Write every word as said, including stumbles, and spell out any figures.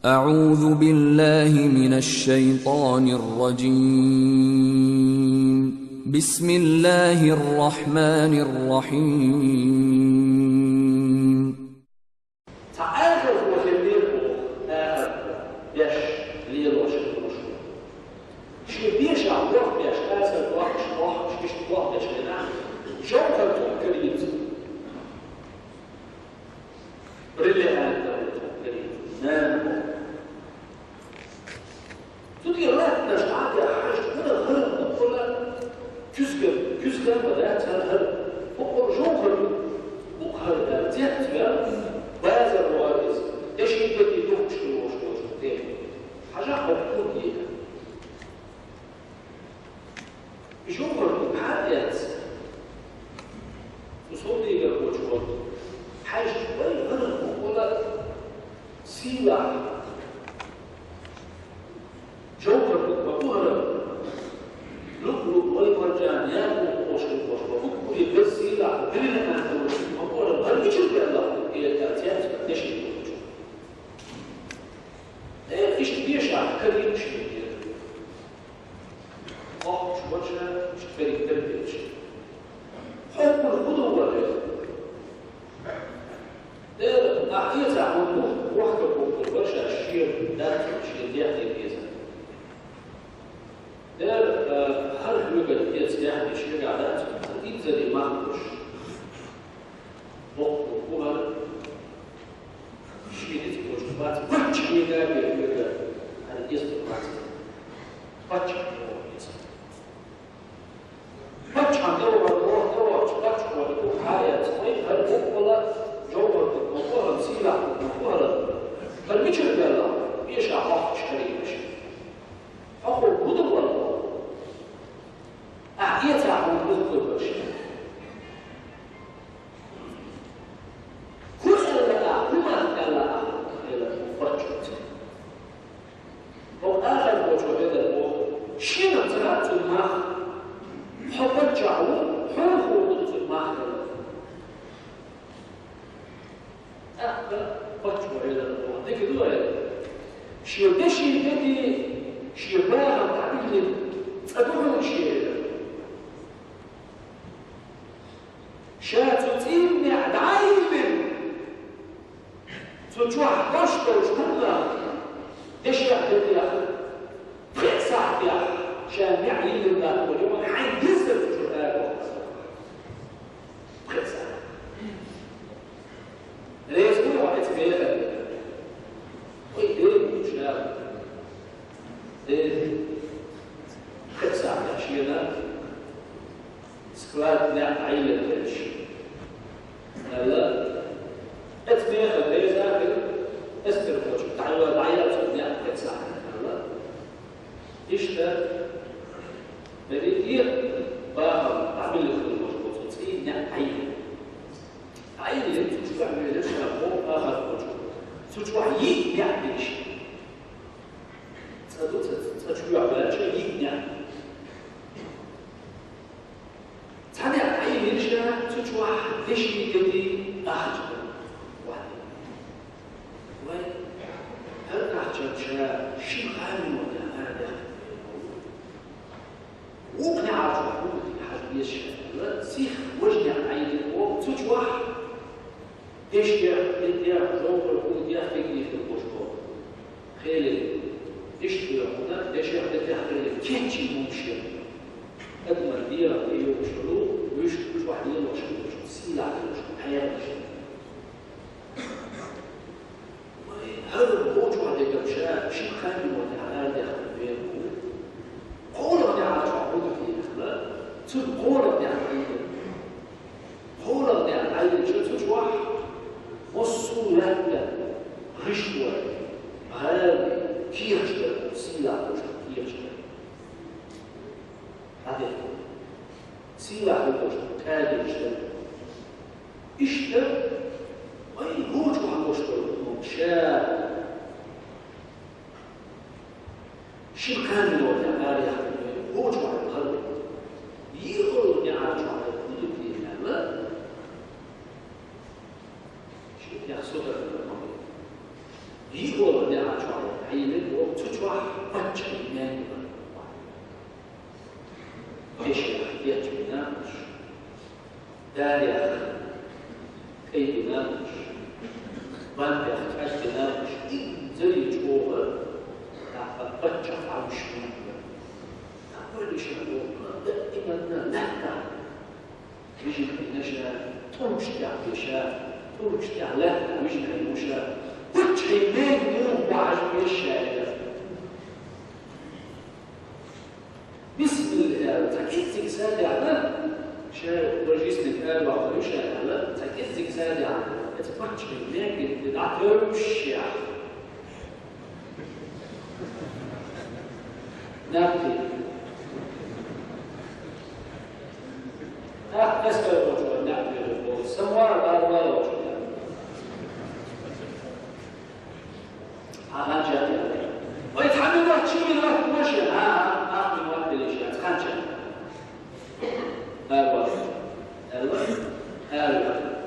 أعوذ بالله من الشيطان الرجيم. بسم الله الرحمن الرحيم. Цхьа ахархо хилла веза, ахархо, беш, лелош хилла веза. Шен беша бохбеш, асар бохбеш, бохбеш, иштта бохбеш хилла, жовхӀар тӀом карийца. Бриллиант тӀом карийца. Нана. Цу тӀера латташ Ӏадехьа хьажа, хӀара, хӀара, буквально куьзга, куьзга ма дац, хӀара, хӀара. Буквально жовхӀар ду, буквально хӀара, цец ваьнна, базар вогӀар иза. Деши, деши духкуш хилла волуш долчух тӀе. Хьажахь, хӀокхо дика. И жовхӀар ду хьа а эцна, цу совдегархочо хьаьжча, вай, хӀара, буквально сийлахь. ЖовхӀар ду, ма бу хӀара. Луъ-луъ, вай, маржан, якъут олуш хилла волуш, ма бу, бу и беза сийлахь, бирина ахь олуш, ма бу хӀара, хӀара мичара баьлла, э, э, цец, деши духкуш. Э, иштта беша карийна шен дера. Охьуш вача, иштта карийтар беча. Хьо хӀун ду вара? Дера, ахь эцахь хӀун ду, вахка бохур бара ша шен дац, шен дехье деза. Дера, а, хӀара хьоьгара эца яхье шегахь дац, инзаре мах луш. Боккха бу хӀара. Шен ницкъ болчу бац, паччахье даьлла хьоьга, хӀара эцна бац. Паччахь боху эца. Паччахьан тӀе вахар, вахар, вахар, паччахь вахар, ву хьа а эцна, вай, хӀара буквально жовхӀар ду, ма бу хӀара, сийлахь ду, ма бу хӀара. ХӀара мичара баьлла, беша хьоьгуш хьаьрийна ша. Хьо хӀун ду вара? Ахь эцахь хӀун ду вара ша? ХӀун аьлла ахь, хӀун мах аьлла ахь, элира паччахьо. ХӀокху ахархочо элира боху: «Шена ца хаьа цуьнан мах? Хьо паччахь ву, хьуна хуур ду цуьнан мах», — элира. ТӀаккха паччахьо элира боху: «Дика ду, — элира. — Шен деши, дети, шен бахам дӀабиллина цӀа ду хьуна шен», — элира. Ша цу цӀийнан неӀ дӀа а йиллина, цу чохь дош долчу хӀуманах, дешех, детех, пхеа сахьтех ша неӀ йиллина латтор ю, хьайна дезара цу чу араваьккхина. Пхеа сахьт. Реза вуй хьо оцу бехана? Вай, Дела ву ша. Дела. Пхеа сахьтех шена склад неӀ дӀайиллина хилча, аьлла, оцу бехана реза хилла, эскархочуьнга дӀайо-, дӀаял цунна неӀ пхеа сахьтех, аьлла. Иштта, берриг а бахам дӀабиллина хилла волуш волчу цӀийнан неӀ дӀайиллина. ДӀайиллина, цу чохь веана ша боху ахархочо. Цу чохь йиъ неӀ дийшина. ЦӀа ду, цӀа, цӀа чу ваьлча йиъ неӀ. Цхьа неӀ дӀайиллина ша, цу чохь деши, дети, ахча дара. Вай, хӀара ахчанца ша шина-кхаа минотехь арадаьхна. Вукху неӀарчохь хӀун ду те хьажа беза ша аьлла, сиха важа неӀ дӀайиллина боху, цу чохь дешех, детех, жовхӀарех, хӀуманех дехкина хилла волуш боху. Кхеле, иштта хӀуна, дешех, детех кхеле кечйина хӀумнаш яра. Адаман дегӀах тӀе йогӀуш йолу, вуьшта чохь лелош хилла волчу сийлахь долуш хьаьркаш. Вай, хӀара кху чохь дерг ша шина-кхаа минотехь арадаьхна вер ву. КхоалгӀа неӀарчохь хӀун ду те аьлла, цуьнан кхоалгӀа неӀ дӀайиллина. КхоалгӀа неӀ дӀайиллича, цу чохь массо а лаьттан гӀишлой, гӀали, кехаташ дара, сийлахь долуш кехаташ дара. ДӀадехна. Сийлахь долуш кӀадеш дара. Иштта, вай, кху чохь долуш долу хӀума ша шина-кхаа минотехь арадаьхна вер ву, кху чохь хӀара. ЙиъолгӀа неӀарчохь хӀун ду те аьлла, шен тӀехь со дара ма вай. ЙиъолгӀа неӀарчохь Хьайна боху цу чохь паччахьан мел ю. Эшех кечбина уьш. Дарех кӀайбина уьш. Бамбех кӀайбина уьш. Инзаре чӀогӀа тӀаккха паччахь Ӏалуш хилла. ТӀаккха вай лиша боху, даиманна лаьтта. Вижина хьайна ша, тӀулгаш тӀехь веша, тӀулгаш тӀехь лаьтта вижина хьайна ша. Паччахьан мел муха бахьаш веша. Бисмилла аьлла, цхьа кӀеззиг садехьа, ша божественный аьлла, ша аьлла, цхьа кӀеззиг садехьа, эца паччахьан мел дӀатевшшехь. Набти. Ах, эскар волчу ван набти волу. Самвар ала волчу. Аханча. Ой, тхьамила, чимила, моша. А, а, ах, ми ват белеши, ханча. Ара. Ара. Ара.